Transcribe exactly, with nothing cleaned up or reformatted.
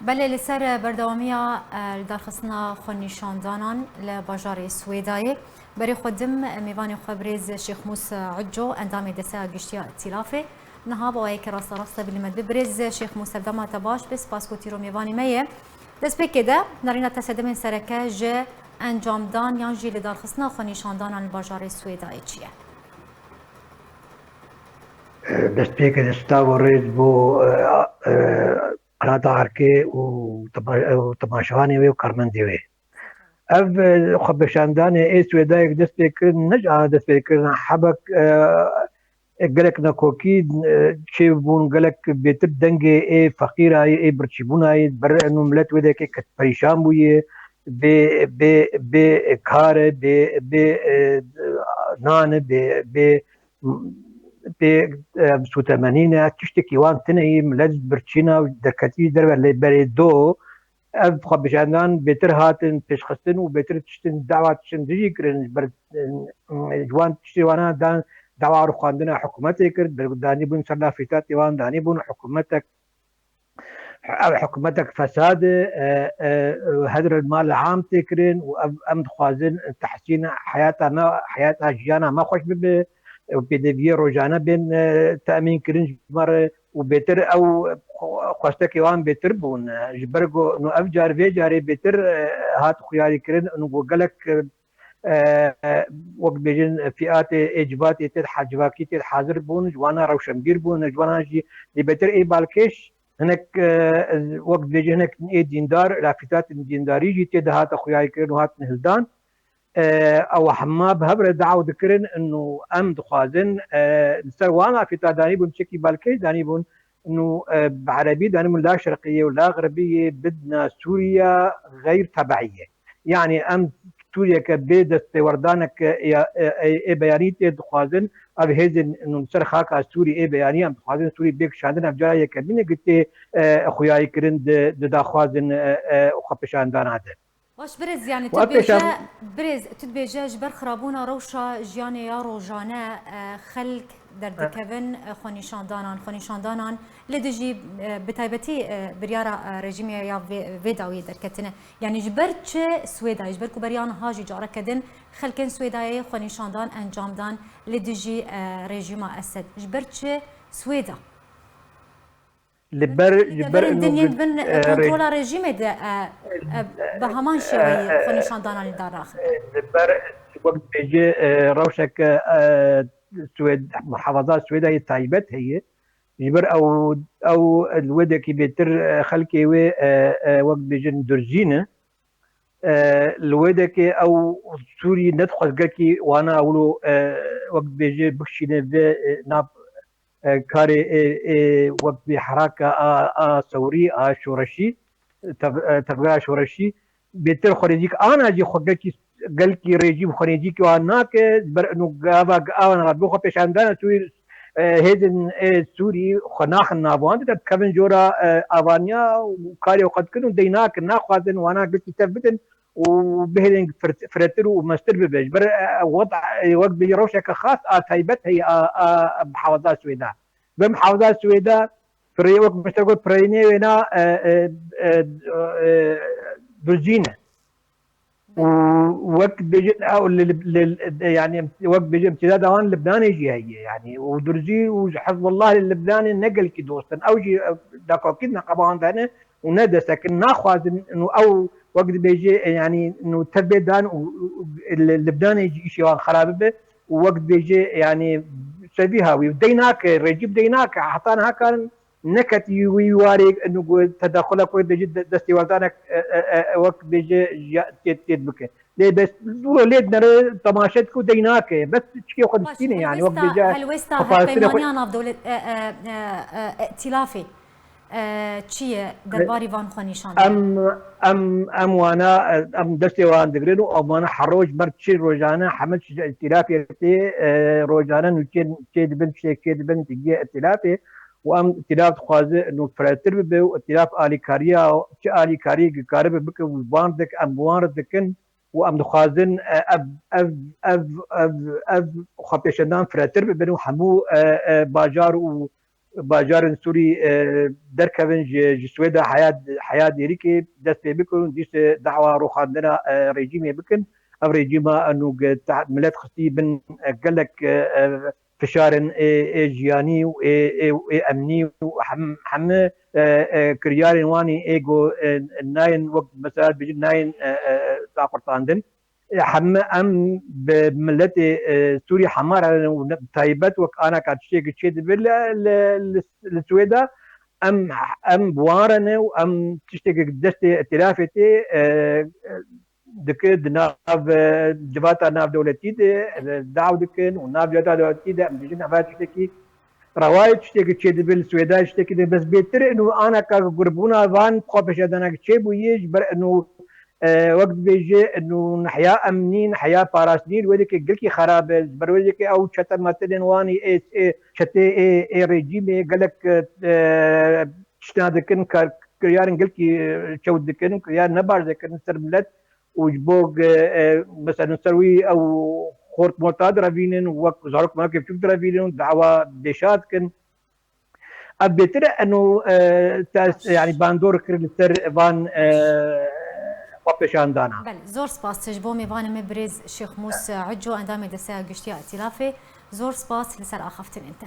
Belê, li ser berdewamiya, e, li darxistina xwenîşandanan li bajarê Swêdayê. Berê xwe dim, e, mêvanê xwe birêz Şêx Mûs Uco, endamê Desteya Giştî ya Îtîlafê. Niha bi awayekî rasterast tevî li me dibe. Birêz Şêx Mûs, ev dema te baş be, spas ku tîro mêvanê me ye. Destpêkê de nerîna te sedemên sereke ji encamdan yan jî li darxistina xwenîşandanan li bajarê Swêdayê çi ye? Destpêkê de spas û rêz bo, e, e, Qanata Erkê û tema-, û temaşevanê wê û karmendê wê. Ev, e, xwepêşandanê ê Swêdayê dest pê kirin, ne ji ana dest pê kirin, hebek, e, gelek nakokî, e, çêbûn, gelek bêtir dengê ê feqîrayê, ê birçîbûnayê, ber eno milet wê dekê ke perîşan bûye, bê, bê, bê kar e, bê, bê, e, nan e, bê, bê, bê, e, sûtemenî ne, tiştekî wan tune ye, milet birçîna derketî derve lê berê do, ev xwepêşandan bêtir hatin pêşxistin û bêtir tiştin dawa tiştin dijî kirin, ji ber, e, ji wan tiştê wana dan dawa rûxandina hikûmetê kir, ber danî bûn ser lafîtatê wan danî bûn hikûmetek, ev hikûmetek fesad e, e, e, hedr mal am tê kirin û ev, em dixwazin tehsîn heyata me, heyata jiyana me xweş bibe û pêdeviyê rojane bên, e, temîn kirin ji me re û bêtir ew xwestekê wan bêtir bûn. Ji ber ku no ev car vê carê bêtir, e, hat xuyarî kirin û ku gelek, e, e, wek bêjin fîatê ê civatê tê de ha-, civakî tê de hazir bûn, ji wana rewşenbîr bûn, ji wana jî lê bêtir ê balkêş hinek, e, wek dibêjin hinek ê dîndar, lafîtatên dîndarî jî tê de hate xuyarî kirin û hatin hildan. E, ew hema bi hev re daw dikirin û em dixwazin, e, li ser wan lafîta danîbûn, çekî balkêş danîbûn û, e, bi erebî danîbûn la şerqiyê û la xerbiyê bidna Sûriya xeyr tebeiyê. Yanî em Sûriyeke bê destpêwerdanek ya, e, e, ê beyanî tê dixwazin, ev hêzên li ser xaka Sûrî ê beyanî em dixwazin Sûrî bê kişandin, ev cara yekemîn e ku tê, e, xuyayî kirin di, di daxwazên, e, e, xwepêşandana de. Baş birêz, yanî tu Wa dibêje, pêşan- birêz, tu dibêje ji ber xirabûna rewşa jiyanê ya rojane, e, xelk derdikevin, e, xwenîşandanan, xwenîşandanan li dijî, e, bi taybetî, e, biryara, e, rejîmê ya vê, vê dawiyê derketine. Yanî ji ber çi Swêdayê, ji ber ku beriya niha jî careke din xelkên Swêdayê xwenîşandan encam dan li dijî, e, rejîma Esed. Ji ber çi Swêda? Li ber, ji ber Deverên din yên bin, e, kontrola rejîmê de, e, e, bi heman şêweyî xwenîşandanan li dar naxin. Li ber, wek dibêje, e, rewşeke, e, Swêd, muhafaza Swêdayê taybet heye. Ji ber ew, ew li wê dekî bêtir, e, xelkê wê, e, e, wek dibêjin durzî ne. E, li wê dekê ew Sûrî nedixwest gelkî wana wilo, e, wek dibêje bikişîne vê, e, nav, e, karê, e, e, wek vê heraka a, a sewrî, a şoreşî, tev-, e, tevgera şoreşî, bêtir xwerêcîk ana jî xwe gelkî, gelkî rejîm xwerêcîk wan nake, ji ber ino gava, gava na, bi xwe pêşandana Sûrî, e, hêzên, e, Sûrî xwe naxin nav wan, dikevin jora, e, avaniya û karê xwe dikin û dey nakin, naxwazin wana gelkî tev bidin û bihêlin fir-, firehtir û mestir bibe. Ji ber, e, wed-, e, wek bi rewşeke xas a taybet heye a, a, a muhafaza Swêda. Bi muhafaza Swêda firê-, wek min te got, firênê wêna, e, e, e, e, durzî ne. Û wek dibêjin ew li, li, li, li, yanî wek dibêjin imtîdada wan Libnanê jî heye, yanî û durzî û ji Hizbullah li Libnanê ne gelkî dost in. Ew jî, e, dakakî neqeba wan de ne û ne destek in. Naxwazin û ew wek dibêje, e, yanî û tevbê dan û, û, û li Libnanê jî îşê wan xera bibe û wek dibêje, yanî sevî hawî û dey nake, rejîm dey nake. Heta niha karin neketî wî warê, inu ku tedaxulek wek dibêje de-, destêwerdanek, e, e, e, wek dibêje ya tê, tê bike. Lê bes dûro lê dinere temaşe dike û dey nake. Bes çikê xwe distîne, yanî wek dibêje helwesta hevpeymaniya navdewlet, e, e, e, e, îtîlafê, e, çi ye derbarî van xwenîşandan? Em, em, em wana, e, em destê wan digirin û em wana her roj ber çi rojane heme çi îtîlafê tê, e, rojane nûçê çê dibin, çê çê dibin digiye îtîlafê. û em îtîlaf dixwaze û firehtir bibe û îtîlaf alîkariya, çi alîkariyekî karibe bike û wan dik, em bi wan re dikin û em dixwazin, e, ev, ev, ev, ev, ev xwepêşandan firehtir bibin û hemû, e, e, bajar û, bajarên Sûrî, e, derkevin ji, ji Swêda heya, heya Dêrikê dest pê bikin û dîse dawa rûxandina, e, rejîmê bikin. Ev rejîma eno milet xistî bin, e, gelek, e, e, fişarên ê, ê jiyanî û ê, ê, ê emnî û hem, heme, e, e, kiryarên wanî ê go, e, nayên wek mesela bêjin nayên, e, e, daqurtandin. E, heme em bi miletê, e, Sûrî hemar herin û ne, taybet wek anaka tiştekî çê dibe li, li, li, li Swêda, em, em bi wan re ne û em tiştekî destê îtîlafê tê, e, e, dike di nav, e, civata navdewletî de, e, daw dikin û nav civata dewletî de em dibêjin eva tiştekî rewayê tiştekî çêdibe li Swêdayê tiştekî de bes bêtir in û anaka gurbûna van xwepêşandaneke çêbûyî ji ber in û, e, wek dibêje in û nihiya emnî, nihiya parastinî li wê dikê gelkî xerab e, ji ber wê dikê ew çete metinên wanî ê, ê çetê ê, ê rejîmê gelek, e, tiştna dikin, kar-, kiryarên gelkî çewt dikin, kiryar ne baş dikin ser milet û ji bo, e, e, mesela ser wî ew xort morta direvînin, wek zarok marokê biçûk direvînin û dawa bêşa dikin. Ev bêtir e eno, e, te, yanî bandor kir li ser van, e, xwepêşandana. Belê, zor spas ji bo mêvanê me birêz Şêx Mûs Uco, endamê Desteya Giştî ya Îtîlafê. Zor spas li ser axaftinên te.